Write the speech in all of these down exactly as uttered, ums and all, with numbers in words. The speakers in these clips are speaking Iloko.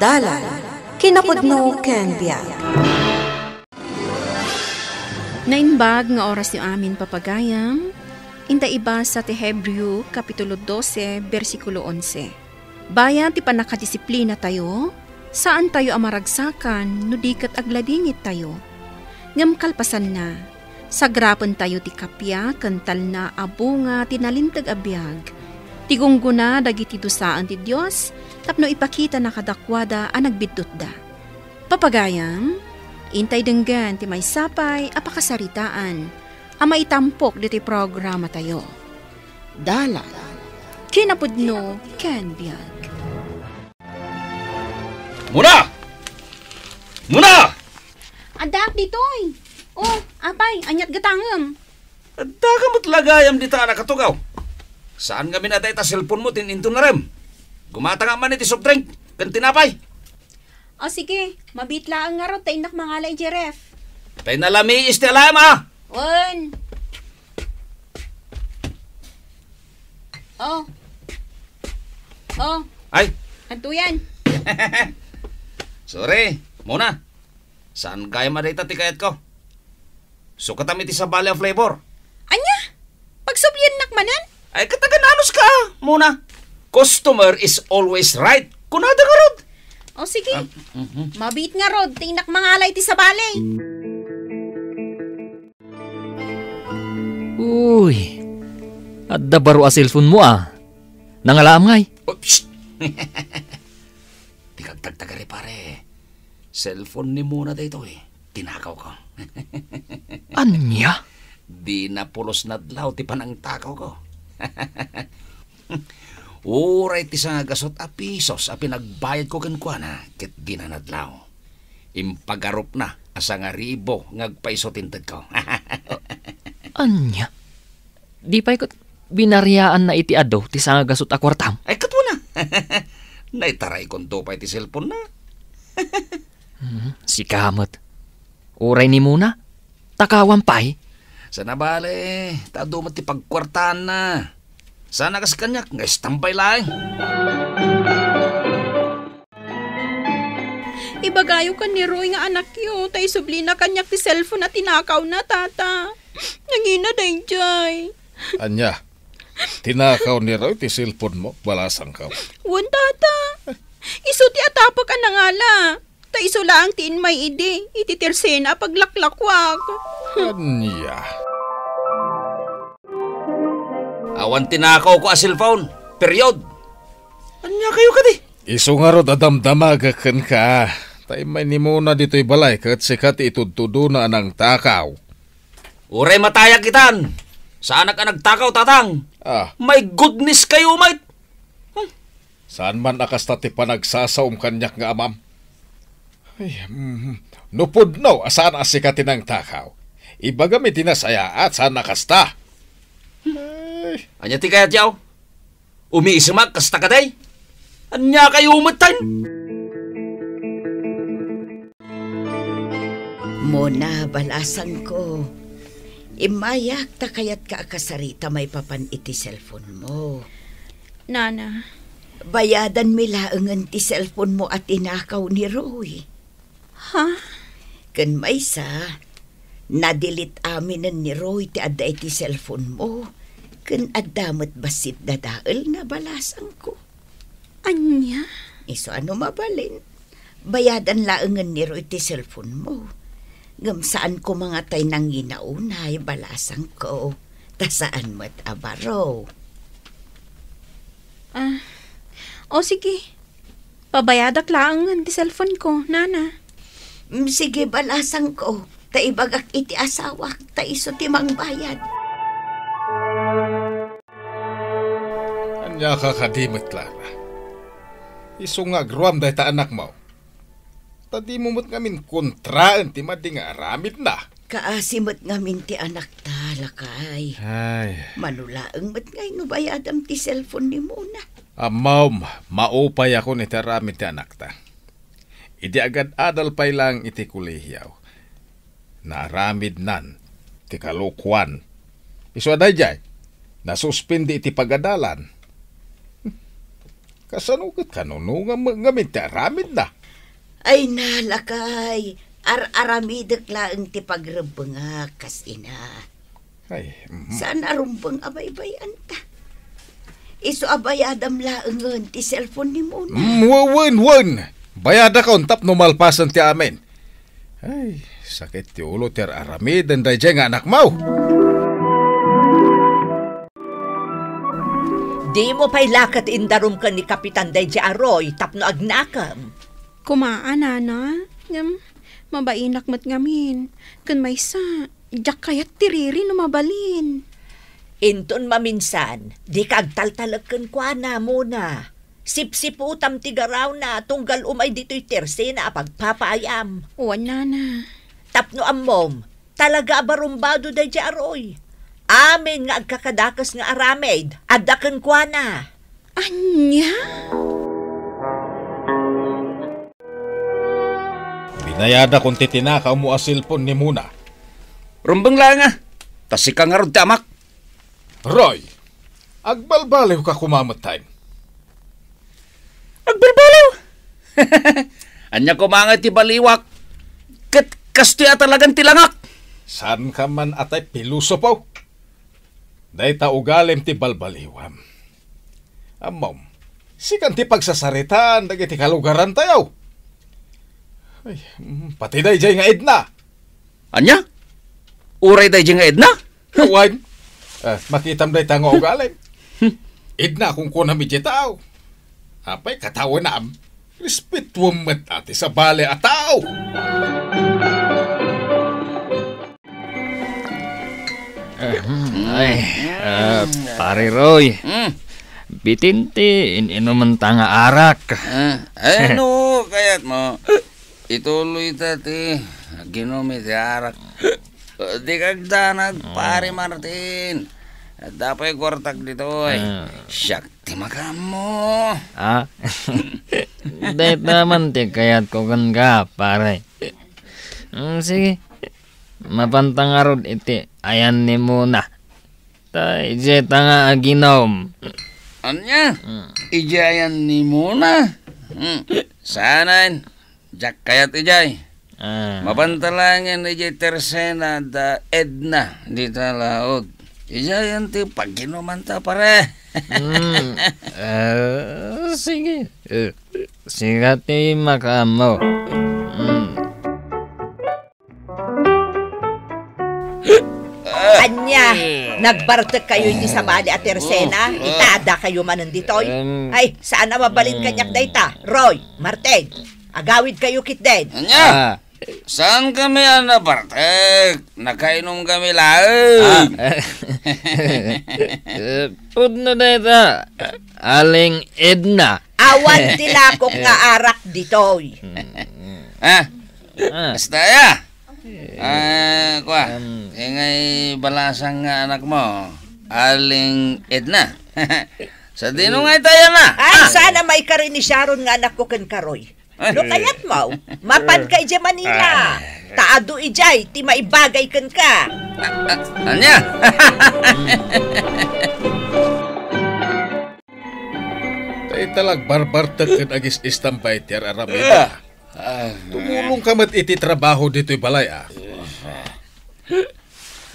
Dalan, kinapudno ken biag. Naimbag nga orasyo amin, papagayam. Inta ibasa ti Hebreo, Kapitulo dose, bersikulo onse. Bayat ti pannakadisiplinatayo, saantayo a maragsakan no di ket agladingittayo. Ngem kalpasanna, sagrapentayo ti kappia ken talna a bunga ti nalinteg a biag, ti gunggona dagiti dusaen ti Dios tapno ipakitana kadakuada a nagbiddutda. Papagayam, intay denggen ti maysa pay a pakasaritaan a maitampok ditoy programatayo. Dalan, kinapudno ken biag. Mona! Mona! Addaak ditoy. Oh, apay, ania't gatangem? Adda ka met la gayam dita a nakatugaw. Saan ngamin a dayta cellphone mo ti inton narem? Gumata nga man iti soft drink ken tinapay. O sige, mabiit laeng ngarud ta innak mangala idiay ref. Tay nalamiis ti alaem, a! Wen. Oh. Oh. Ay! Anto yan? Sorry, Mona. Saan gayam a dayta ti kayatko? Sukatam iti sabali a flavor. Ania? Pagsubliannak manen? Ay, katagananos ka, Mona. Customer is always right. Kunada ngarud. O sige. Ah, mhm. Mabiit ngarud, ti innak mangala iti sabali. Uy, adda baro a cellphone mo, a. Nangalaam ngay? Oh, psst! Di ka agtagtagari, pare. Cellphone ni Mona daytoy. Tinakawko. Ania? Dina pulos nadlaw ti panangtakawko. Uray ti sangagasut a pisos a pinagbayadko kenkuana ket dina nadlaw. Impagarupna a sangaribu nga agpaiso ti intedko. Ania? Di pay ket binariaanna iti adu ti sangagasut a kuartam? Ay, ket wen a. Naitaraykonto pay ti cellphone-na. Hmm, sika met. Uray ni Mona, takawan pay. Saan a bale, ta adu met ti pagkuartaanna. Saan a kas kaniak nga istambay laeng. Ibagayo ken ni Roy nga anakyo, ta isublina kaniak ti cellphone a tinakawna, Tata. Nangina daydiay. Ania? Tinakaw ni Roy ti cellphone mo, balasangko? Wen, Tata. Isu ti atapek a nangala. Ta isu laeng ti immay idi, iti tersena a paglaklakuak. Ania? Awan tinakawko a cellphone. Period. Ania kayo kadi? Isu ngarud a damdamagek kenka. Ta immay ni Mona ditoy balay ket sika ti itudtudona a nangtakaw. Uray matayak itan. Saanak a nagtakaw, Tatang. Ah. My goodness kayo, mate. Hmm. Saan man a kasta ti panagsasaom kaniak nga amam? Ay, mhm. No pudno a saan a sika ti nangtakaw, ibagam iti nasayaat, saan a kasta. Ay. Ania ti kayatyo? Umiisemak kasta kadi? Ania kayo metten? Mona, balasangko. Immayak ta kayatka a kasarita maipapan iti cellphone mo. Nana. Bayadanmi laengen ti cellphone mo a tinakaw ni Roy. Ha? Ken maysa, na-delete aminen ni Roy ti adda iti cellphone mo, ken adda met bassit dadaelna, balasangko. Ania? Isu a no mabalin, bayadan laengen ni Roy ti cellphone mo. Ngem saan koma nga tay nangina unay, balasangko, ta saan met a baro. Ah, o sige. Pabayadak laengen ti cellphone ko, Nana. Mm, sige, balasangko. Ta ibagak iti asawak, ta isu ti mangbayad. Ania ka kadi met, Lana? Isu nga agruam dayta anakmo. Ta dimo met ngamin kontraen ti madi nga aramidna. Kaasi met ngamin ti anakta, lakay. Ay. Mano laeng met ngay no bayadam ti cellphone ni Mona. Ammom, maupayakon iti aramid ti anakta. Idi agad-adal pay laeng iti kolehio, naaramidnan ti kalokoan. Isu a daydiay, nasuspindi iti pagadalan. Kasano ket kanunongan met ngamin ti aramidna? Ay, nalakay, ar-aramidek laeng ti pagrebbengak, kas ina. Ay, mhm. Saan a rumbeng a baybay-anta? Isu a bayadam laengen ti cellphone ni Mona. Mm, we-, wen, wen. Bayadakon tapno malpasen ti amin. Ay, sakit ti ulo ti ar-aramiden daydiay nga anakmo. Dimo pay la ket indarum ken ni Kapitan daydiay a Roy tapno agnakem. Kumaa, nana. Ngem, mabainak met ngamin. Ken maysa, diak kayat ti riri no mabalin. Inton maminsan, dika agtaltalek kenkuana, Mona. Sipsiputam ti garawna tunggal umay ditoy tersena a pagpapaayam. Wen, nana. Tapno ammom, talaga a barumbado daydiay a Roy. Amin nga agkakadakes nga aramid, adda kenkuana. Ania? Binayadak ti tinaka mo a cellphone ni Mona. Rumbeng laeng a, ta sika ngarud ti amak. Roy, agbalbaliwka koma metten. Agbalbaliw? Ania koma nga ti baliwak? Ket kastoy a talagan ti langak. Saanka man a tay pilosopo? Dayta ugalim ti balbaliwam. Ammom, sikan ti pagsasaritaan dagiti kalugarantayo. Ay, mm, pati daydiay nga Edna. Ania? Uray daydiay nga Edna? Wen. Eh, makitam dayta nga ugalim. Edna, kunkunam idiay tao. Apay, katawenam, respetuem met a ti sabali a tao. Ahem, ay, ah, Pare Roy. Hmm. Bitin ti in-inumenta nga arak. Ah, ay, no, kayat mo. Ituloy ta ti aginum iti arak. Di kagdanag, Pare Martin. Adda pay kuartak ditoy. Ah. Siak ti makaammo. Ah? Dayta man ti kayatko kenka, pare. Mm, sige. Mapanta ngarud iti ayan ni Mona. Ta idiay ta nga aginum. Ania? Mm. Idiay ayan ni Mona? Hmm. Saanen. Diak kayat idiay. Ah. Mapanta laengen idiay tersena da Edna dita laod. Idiayen ti pagginumanta, pare. Hmm. Ah, sige. Eh, sika ti makaammo. Hmm. Ania, nagbartek kayo iti sabali a tersena? Itada kayo manen ditoy? Em. Ay, saan a mabalin kaniak dayta? Roy, Martin, agawid kayo ketdin. Ania? Ah. Saan kami a nabartek? Nakainum kami laeng. Ah. Eh, pudno dayta, Aling Edna. Awan ti lakok nga arak ditoy. Ah, Ah. Basta ya. Ah, kua, Em. Ingay balasang nga anakmo, Aling Edna. Sadino nga itayan na? Ay, sana maikari ni Sharon nga anakko ken Karoy. No kayatmo, mapanka idiay Manila. Ta adu idiay ti maibagay kenka. Ah, ah, ania? Dayta la agbarbartek ken agis-istambay ti ar-aramidna. Ah. Tumulongka met iti trabaho ditoy balay, a.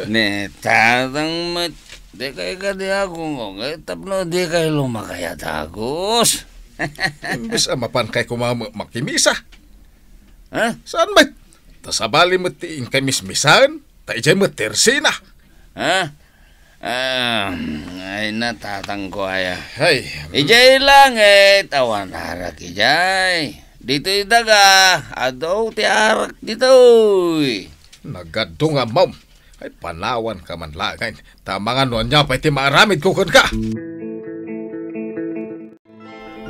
Ni tatang met, dikay kadi agungugay tapno dikay lumakay a dagus. Imbes a mapankay koma makimisa. Ha? Saan met? Ta sabali met ti inkay mismisaen, ta idiay met ti ersina. Ha? Ah, ay, natatangko aya. Ay. Idiay langit, awan arak idiay. Ditoy daga, adu ti arak ditoy. Nagadu nga ammom. Ay, panawanka man laeng. Ta amangan no ania pay ti maaramidko kenka.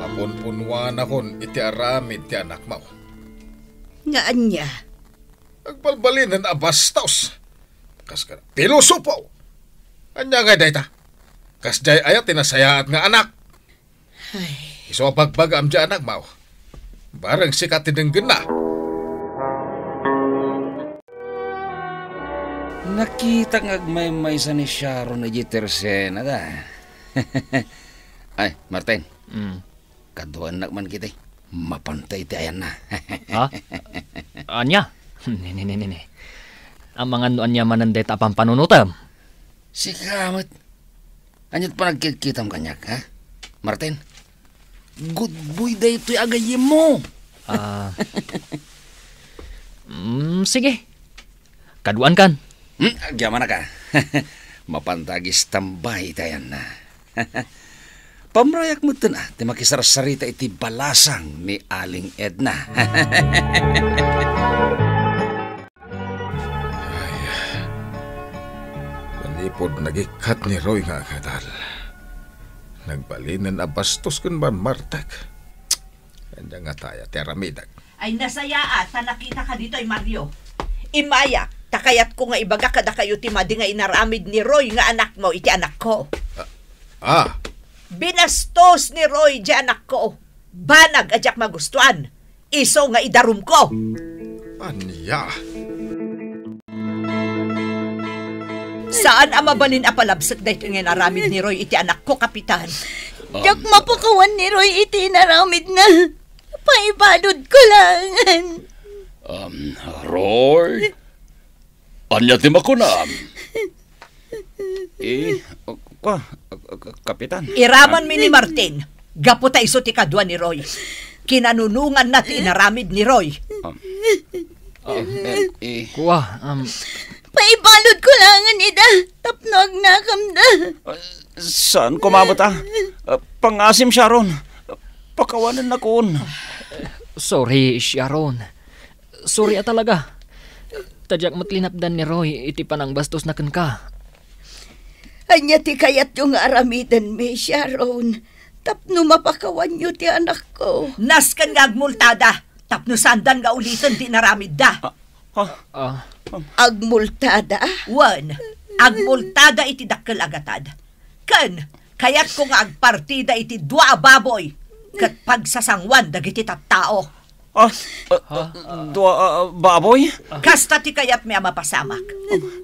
Mapunpunuanakon iti aramid ti anakmo. Nga ania? Agbalbalinen a bastos. Kas ka, pilosopo! Ania ngay dayta? Kasdiay aya ti nasayaat nga anak? Ay. Isu a bagbagaam diay anakmo. Bareng sika ti denggenna. Nakita nga agmaymaysa ni Sharon idiay tersena da. Ay, Martin. Mm. Kaduaennak man ketdi. Mapanta iti ayanna. Ha? Ania? Ne, ne, ne, ne, ne. Amangan no ania manen dayta a pampanunotem? Sika met. Ania't panagkitkitam kaniak, ha? Martin, good boy daytoy a gayyemmo. Ah. Mm, sige. Kaduaankan. Hmm, agyamanak a. Mapanta agistambay iti ayanna. Pamrayak metten a ti makisarsarita iti balasang ni Aling Edna. Ay, manipud nagikkat ni Roy nga agadal, nagbalinen a bastos ken mammartek. Ania ngata aya ti aramidek? Ay, nasayaat ta nakitaka ditoy, Mario. Immayak, ta kayatko nga ibaga kadakayo ti madi nga inaramid ni Roy nga anakmo iti anakko. Ah, ah. Binastos ni Roy di anakko. Banag a diak magustuan. Isu nga idarumko. Ania? Saan a mabalin a palabsek daytoy nga inaramid ni Roy iti anakko, Kapitan. Diak mapakawan ni Roy iti inaramidna. Paibaludko laengen. Um, Roy? Ania ti makunam? Eh, kua, Kapitan. Iramanmi ni Martin, gapu ta isu ti kadua ni Roy. Kinanunonganna ti inaramid ni Roy. Um, ah, eh, eh. Kua, um, Paibaludko laengen ida, tapno agnakamda. Ah, saan koma met a? Ah, pangasim, Sharon. Pakawanennakon. Sorry, Sharon. Sorry a talaga. Ta diak met linapdan ni Roy iti panangbastosna kenka. Ania ti kayatyo nga aramidenmi, Sharon, tapno mapakawanyo ti anakko? Nasken nga agmultada tapno saandan nga uliten ti inaramidda. Ah, ah. Ah. Agmultada? Wen, agmultada iti dakkel a gatad. Ken kayatko nga agpartida iti dua a baboy ket pagsasangoan dagiti tattao. Ah, ah, ah, dua a baboy? Kasta ti kayatmi a mapasamak.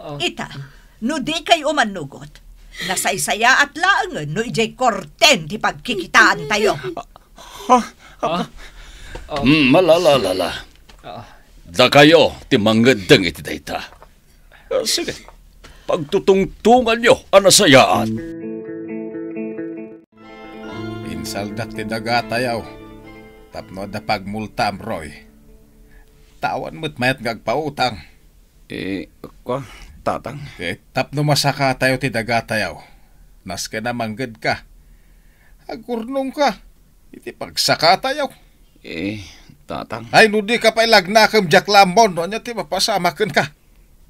Ah. Ita, no dikay umannugot, nasaysayaat laengen no idiay korten ti pagkikitaantayo. Ah, ah, ah. Hmm, malalalala. Ah. Dakayo ti mangeddeng iti dayta. Ah, sige. Pagtutungtonganyo a nasayaat. Insaldak ti dagatayo tapno adda pagmultaam, Roy. Ta awan met mayat nga agpautang. Eh, kua, Tatang? Eh, tapno masakatayo ti dagatayo, nasken a manggedka. Agurnongka iti pagsakatayo. Eh, Tatang. Ay, no dika pay lagnakem, diak la ammo no ania ti mapasamak kenka.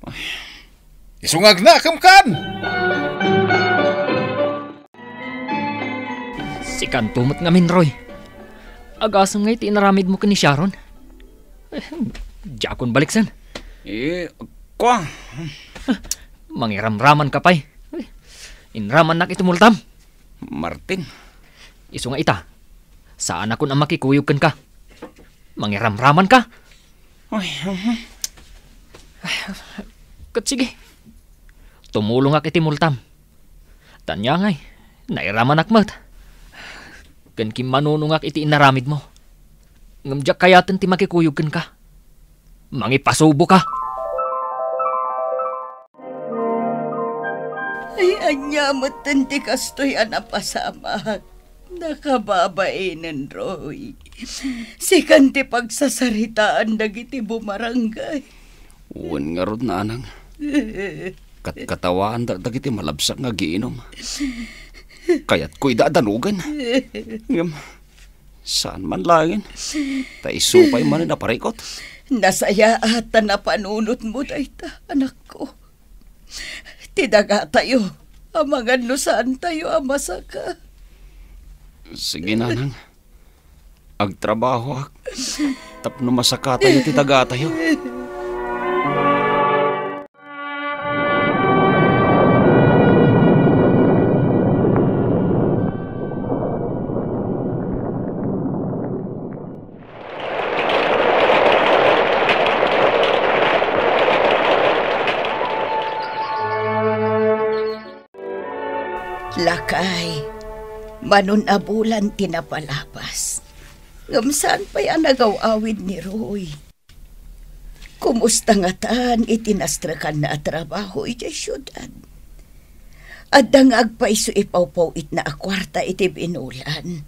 Ay. Isu nga agnakemkan! Sikanto met ngamin, Roy. Agasem nga iti inaramidmo ken ni Sharon. Eh, diakon baliksen. Eh, kua. Mangiramramanka pay. Eh, inramannak iti multam. Martin. Isu nga ita, saanakon a makikuyog kenka. Mangiramramanka. Ay, mhm. Ket sige, tumulongak iti multam. Ta ania ngay, nairamanak met. Ken kimmanunongak iti inaramidmo. Ngem diak kayaten ti makikuyog kenka. Mangipasuboka. Ay, ania metten ti kastoy a napasamak? Nakababainen, Roy. Sikan ti pagsasaritaan dagiti bumarangay. Wen ngarud, nanang. Katkatawaandak dagiti malabsak nga agiinum. Kayatko ida a danugen. Ngem, saan man laengen, ta isu pay manen a parikut. Nasayaat ta napanunotmo dayta, anakko. Ti dagatayo, amangan no saantayo a masaka. Sige, nanang. Agtrabahoak tapno masakatayo ti dagatayo. Lakay, manon a bulan ti napalabas. Ngem saan pay a nagaw-awid ni Roy. Kumusta ngatan iti nastrekanna a trabaho idiay siudad? Adda nga agpayso ipawpaw-itna a kuarta iti binulan,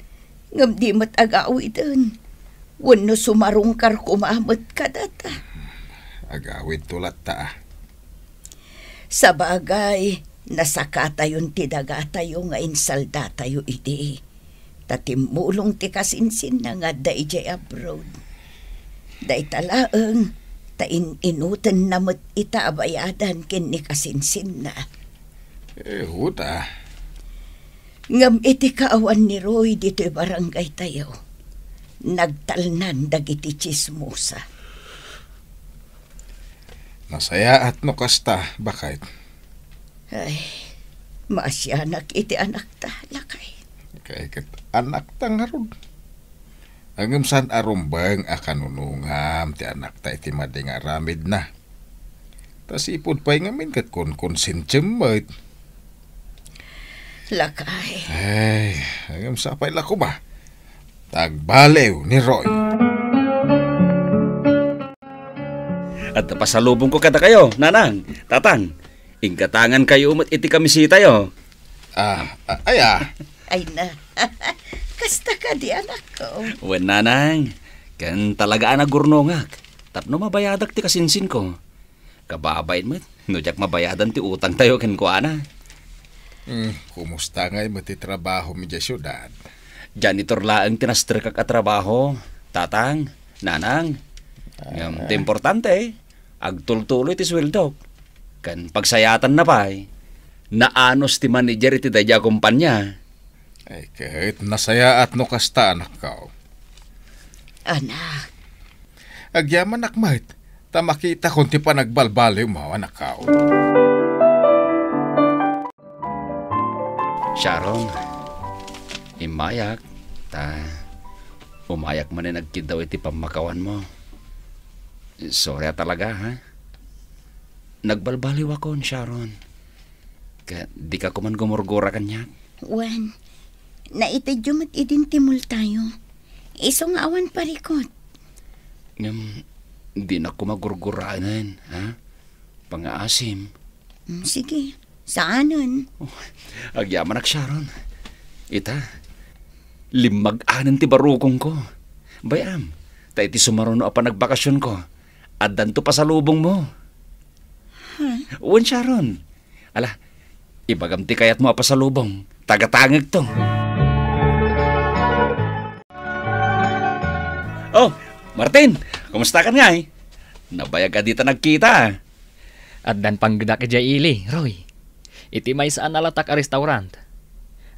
ngem di met agawiden. Wenno sumarungkar koma met kadata. Agawidto latta. Sabagay, nasakatayon ti dagatayo nga insaldatayo idi. Ta timmulong ti kasinsinna nga adda idiay abroad. Dayta laeng, ta in-inutenna met ita a bayadan ken ni kasinsinna. Eh, huda. Ngem iti kaawan ni Roy ditoy barangay tayo, nagtalnan dagiti tsismosa. Nasayaat no kasta, baket. Ay, maasianak iti anakta, lakay. Kay ket anakta ngarud. Ngem saan a rumbeng a kanunongam ti anakta iti madi nga aramidna. Ta sipud pay ngamin ket konkonsentim met. Lakay. Ay, ngem sapay la koma. Ta agbaliw ni Roy. Adda pasalubongko kadakayo, Nanang, Tatang. Inggatangankayo met iti kamisetayo. Ah, a-, ay, ah. Ay na. Kasta kadi, anakko? Wen, Nanang. Ken talaga a nagurnongak tapno mabayadak ti kasinsinko. Kababain met no diak mabayadan ti utangtayo kenkuana. Hmm, kumusta ngay met ti trabahom idiay siudad? Janitor laeng ti nastrekak a trabaho, Tatang, Nanang. Ngem ti importante, agtultuloy ti sueldok. Ken pagsayaatanna pay, naanus ti manager iti daydiay a kompania. Ay, ket nasayaat no kasta, anakko. Anak. Agyamanak met, ta makitakon ti panagbalbaliwmo, anakko. Sharon, immayak, ta umayak manen agkiddaw iti pammakawanmo. Sorry a talaga, ha? Nagbalbaliwakon, Sharon. Ket dika koman gumurgura kaniak? Wen, naitedyo met idin ti multayo. Isu nga awan parikut. Ngem, dinak koma gurguraen, ha? Pangaasim. Mm, sige, saanen. Oh, agyamanak, Sharon. Ita, limmag-anen ti barukongko. Bay-am, ta iti sumaruno a panagbakasionko, addanto pasalubongmo. Huh? Wen, Sharon. Ala, ibagam ti kayatmo a pasalubong. Tagatangekto. Oh, Martin, kumusta kan ngay? Nabayag a dita nagkita, ah. Addan panggedak idiay ili, Roy. Iti maysa a nalatak a restaurant.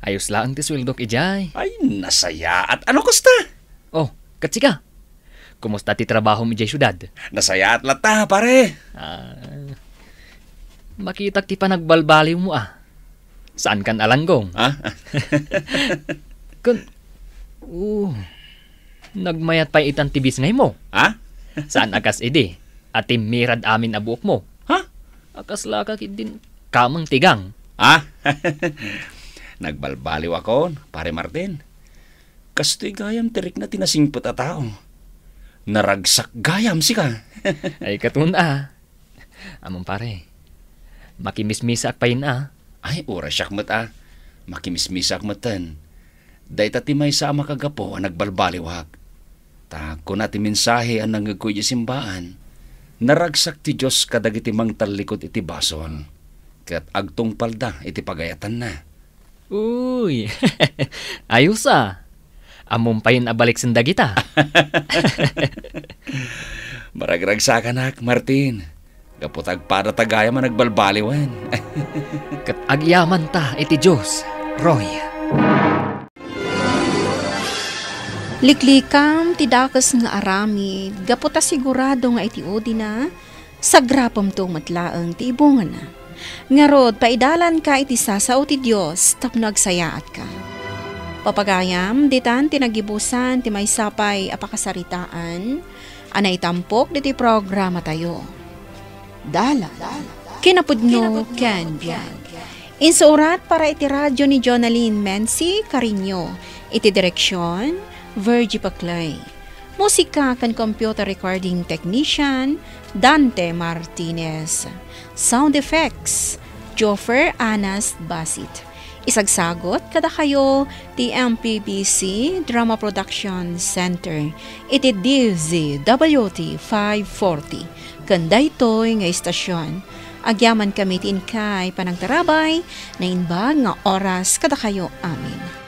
Ayos laeng ti sueldok idiay. Ay, nasayaat. Ano kasta? Oh, ket sika? Kumusta ti trabahom idiay siudad? Nasayaat latta, pare. Ah, makitak ti panagbalbaliwmo, ah. Saankan a langgong? Ah? Kun, oh, nagmayat pay itan ti bisngaymo. Ah? Saan a kas idi, a timmirad amin a buokmo. Ha? A kaslaka ketdin kameng ti gang. Ah? Nagbalbaliwakon, Pare Martin. Kastoy gayam ti rikna ti nasingpet a tao. Naragsak gayam sika. Ay, katon a. Ammom, pare, makimismisaak payen a. Ay, uray siak met a. Makimismisaak metten. Dayta ti maysa a makagapu a nagbalbaliwak. Ta kuna ti mensahe a nangngegko idiay simbaan, naragsak ti Dios kadagiti mangtallikud iti basol, ket agtungpalda iti pagayatanna. Uy, ayos a. Ammom payen a baliksen dagita. Maragragsakanak, Martin. Gapu ta agpadata gayam a nagbalbaliwen. Ket agyamanta iti Dios, Roy. Liklikam ti dakes nga aramid, gapu ta sigurado nga iti udina, sagrapemto met laeng ti ibungana. Ngarud, paidalanka iti sasao ti Dios tapno agsayaatka. Papagayam, ditan ti nagibusan ti maysa pay a pakasaritaan a naitampok ditoy programatayo. Dalan, kinapudno ken biag. Insurat para iti radio ni Jonalyn Mency Cariño. Iti direksion, Virgie Paclay. Musika ken computer recording technician, Dante Martinez. Sound effects, Joffer Anas Basit. Isagsagot kadakayo ti M P B C Drama Production Center iti D Z W T five forty ken daytoy nga istasyon. Agyamankami ti inkay panangtarabay, naimbag nga oras kadakayo amin.